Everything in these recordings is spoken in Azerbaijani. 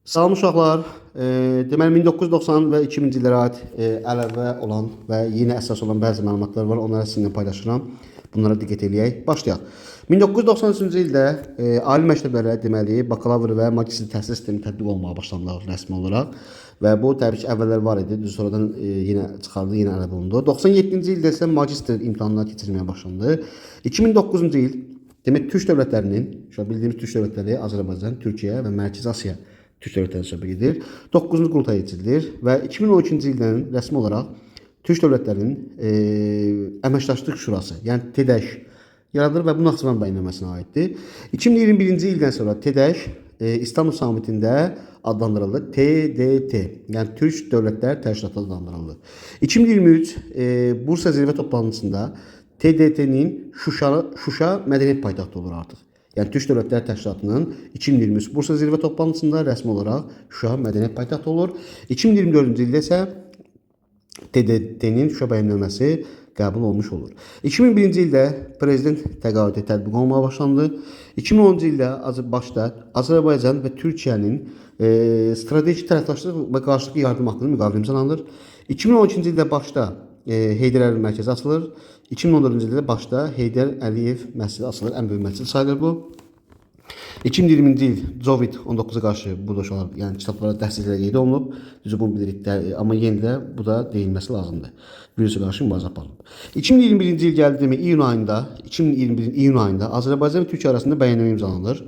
Salam uşaqlar. Deməli 1990 və 2000-ci illərə aid əlavə olan və yeni əsas olan bəzi məlumatlar var. Onları sizinlə paylaşıram. Bunlara diqqət eləyək. Başlayaq. 1993-cü ildə ali məktəblərə deməli bakalavr və magistr təhsil sistemi tətbiq olunmağa başlandı rəsmi olaraq. Və bu təbii ki əvvəllər var idi. Düz sonradan yenə çıxarıldı, yenə əlavə olundu. 97-ci ildə isə magistr imtahanları keçirilməyə başlandı. 2009-cu il demək Türk dövlətlərinin, şu an bildiyimiz Türk dövlətləri Azərbaycan, Türkiyə və Mərkəzi Asiya Türk dövlətləri söhbət gedir. 9-cu qurultay keçirilir və 2012-ci ildən rəsmi olaraq Türk dövlətlərinin əməkdaşlıq şurası, yəni TEDƏŞ yaradılır və bu Naxçıvan bəyannaməsinə aiddir. 2021-ci ildən sonra TEDƏŞ İstanbul samitində adlandırıldı TDT, yəni Türk Dövlətlər Təşkilatı adlandırıldı. 2023 Bursa zirvə toplantısında TDT-nin Şuşa mədəniyyət paytaxtı olur artıq. Yəni Türk Dövlətlər Təşkilatının 2023 Bursa zirvə toplantısında rəsmi olaraq Şuşa mədəniyyət paytaxtı olur. 2024-cü ildə isə TDT-nin Şuşa bəyannaməsi qəbul olmuş olur. 2001-ci ildə prezident təqaüdü tətbiq olunmağa başlandı. 2010-cu ildə başda Azərbaycan və Türkiyənin strateji tərəfdaşlıq və qarşılıqlı yardım haqqında müqavilə imzalanır. 2012-ci ildə başda Heydər Əliyev mərkəzi açılır. 2014-cü ildə başda Heydər Əliyev məscidi açılır. Ən böyük məscid sayılır bu. 2020-ci il Covid-19-a qarşı bu da uşaqlar, yəni kitablara dəstəklər qeyd olunub. Düzü bunu bilirik də, amma yenə də bu da deyilməsi lazımdır. Virusa qarşı mübarizə aparılıb. 2021-ci il gəldi demək iyun ayında, 2021 iyun ayında Azərbaycan və Türkiyə arasında bəyannamə imzalanır.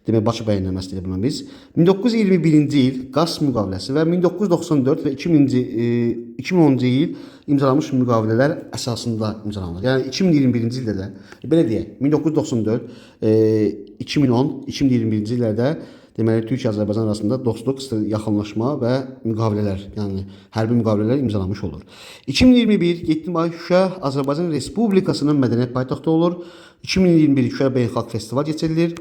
Demək Bakı bəyannaməsi deyilir buna biz. 1921-ci il Qars müqaviləsi və 1994 və 2000-ci 2010-cu il imzalanmış müqavilələr əsasında imzalanır. Yəni 2021-ci ildə də belə deyək, 1994, 2010, 2021-ci illərdə deməli Türkiyə Azərbaycan arasında dostluq, yaxınlaşma və müqavilələr, yəni hərbi müqavilələr imzalanmış olur. 2021 7 may Şuşa Azərbaycan Respublikasının mədəniyyət paytaxtı olur. 2021 Şuşa Beynəlxalq Festival keçirilir.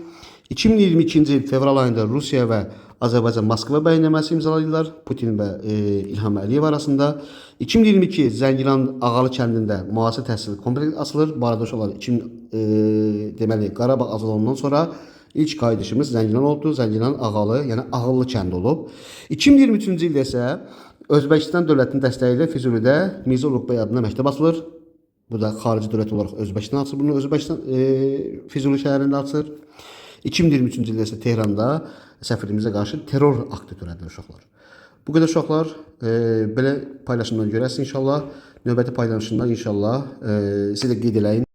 2022-ci il fevral ayında Rusiya və Azərbaycan Moskva bəyannaməsi imzalayırlar Putin və İlham Əliyev arasında. 2022 Zəngilan Ağalı kəndində müasir təhsil kompleksi açılır. Bu arada uşaqlar 2000, deməli Qarabağ azad olundan sonra ilk qayıdışımız Zəngilan oldu. Zəngilan Ağalı, yəni Ağıllı kəndi olub. 2023-cü ildə isə Özbəkistan dövlətinin dəstəyi ilə Füzulidə Mirzə Uluqbəy adına məktəb açılır. Bu da xarici dövlət olaraq Özbəkistan açır bunu. Özbəkistan Füzuli şəhərində açır. 2023-cü ildə isə Tehranda səfirimizə qarşı terror aktı törədilir uşaqlar. Bu qədər uşaqlar, belə paylaşımlar görəsiniz inşallah. Növbəti paylaşımlar inşallah siz də qeyd eləyin.